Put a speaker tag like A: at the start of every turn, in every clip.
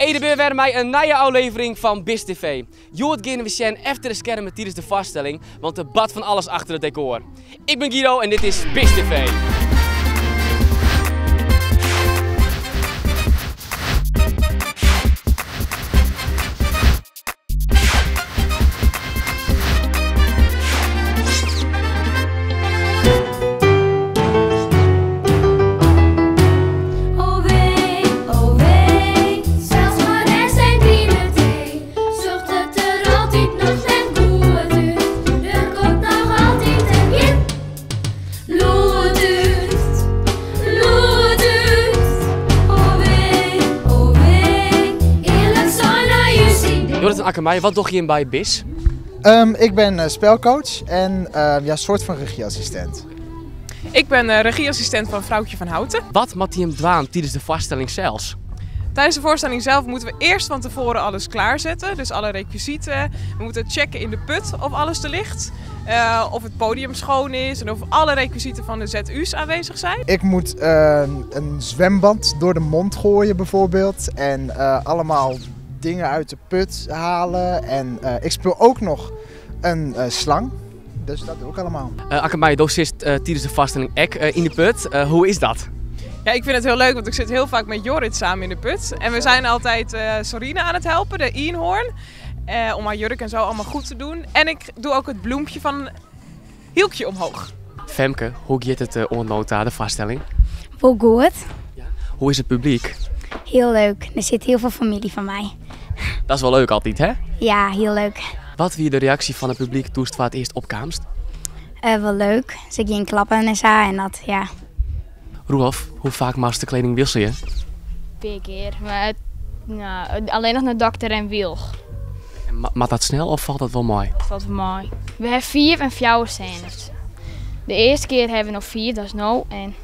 A: Ede bin wer mei in nije ôflevering fan Bist TV. Hjoed geane we sjen efter de skermen tidens de foarstelling, want der bart fan alles achter it dekor. Ik bin Guido en dit is Bist TV.
B: O wee, o wee, sels mei rêst en griene tee, sjocht it der altyd noch net goed út. Der komt noch altyd in gjin lûd út, lûd út. O wee, o wee, earlik sein nei ús idee.
A: Jonathan Akkermeijer, wat dogge jim by BIS?
C: Ik ben spelcoach en ja, soort fan regieassistint.
D: Ik ben regieassistint fan Froukje van Houten.
A: Wat moatte jim dwaan tidens de foarstelling sels?
D: Tijdens de voorstelling zelf moeten we eerst van tevoren alles klaarzetten. Dus alle requisieten. We moeten checken in de put of alles er ligt. Of het podium schoon is en of alle requisieten van de ZU's aanwezig zijn.
C: Ik moet een zwembad door de mond gooien bijvoorbeeld. En allemaal dingen uit de put halen. En ik speel ook nog een slang. Dus dat doe ik allemaal.
A: Akkermeijer, do sitst tidens de foarstelling ek yn de put. Hoe is dat?
D: Ja, ik vind het heel leuk, want ik zit heel vaak met Jorrit samen in de put. En we zijn altijd Sorine aan het helpen, de eenhoorn. Om haar jurk en zo allemaal goed te doen. En ik doe ook het bloempje van Hielkje omhoog.
A: Femke, hoe giet it oant no ta, de foarstelling?
E: Wol goed.
A: Ja. Hoe is it publyk?
E: Hiel leuk. Der sit hiel folle famylje fan my.
A: Dat is wol leuk altyd, hè?
E: Ja, hiel leuk.
A: Wat wie de reaksje fan it publyk doe'tst foar it earst opkaamst?
E: Wol leuk. Se giene klappen en sa en dat, ja.
A: Roelof, hoe faak moatst de kleding wikselje?
F: In pear kear, mar it, no, allinnich nei dokter en Wylch.
A: En moat dat snel of falt dat wol mei?
F: Dat falt wol mei. We hawwe 5 en 4 sênes. De earste kear hawwe we noch 5, dat is no. En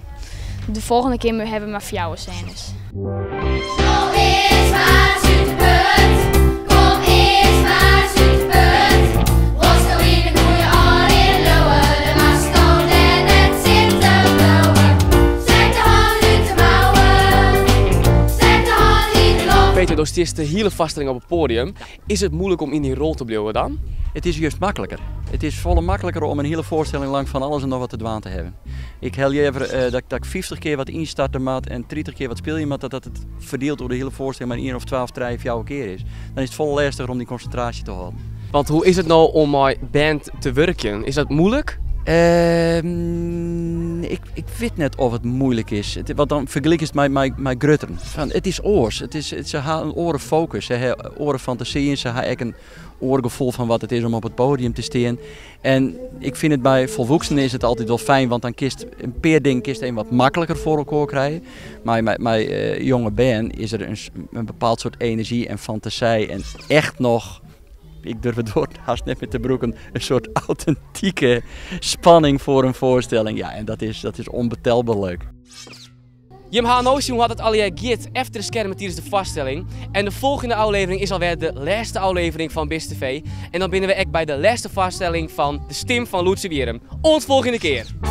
F: de folgjende kear hawwe we mar 4 sênes.
B: Kom earst mar ris út de put, kom earst mar ris út de put. Wolsto yn de goeie ôfrin bliuwe, dan moatsto dêr net sitten bliuwe. Stek de hannen út de mouwen, stek de hannen yn de loft.
A: Peter, do stiest de hiele foarstelling op it poadium. Is it muoilik om yn dy rol te bliuwen dan?
G: It is just makliker. It is folle makliker om in hiele foarstelling lang fan alles en noch wat te dwaan te hawwen. Ik ha leaver dat ik 50 kear wat ynstarten moat en 30 kear wat spylje moat, dat dat it ferdield oer de hiele foarstelling mar ien of twa of trije of fjouwer kear is. Dan is it folle lêstiger om dy konsintraasje te hâlden.
A: Want hoe is it no om mei bern te wurkjen? Is dat muoilik?
G: Ik wit net of it muoilik is. Want dan fergelykst mei grutteren. Fan, it is oars. Se ha in oare fokus. Se ha oare fantasyen. Se ha ek in oar gefoel fan wat it is om op it podium te stean. En ik fyn it by folwoeksenen is it altyd wol fijn, want dan kinst in pear dingen kinst even wat makliker foar elkoar krije. Mar mei jonge bern is der in bepaald soart enerzjy en fantasy en echt noch, ik durf it woord hast net mear te brûken, in soart autentike spanning foar in foarstelling. Ja, en dat is onbetelber leuk.
A: Jim ha no sjoen hoe't it allegear giet efter de skermen tidens de foarstelling. En de folgjende ôflevering is alwer de lêste ôflevering fan Bist TV. En dan binne we ek by de lêste foarstelling fan De Stim fan Luttsewierrum. Oant folgjende kear!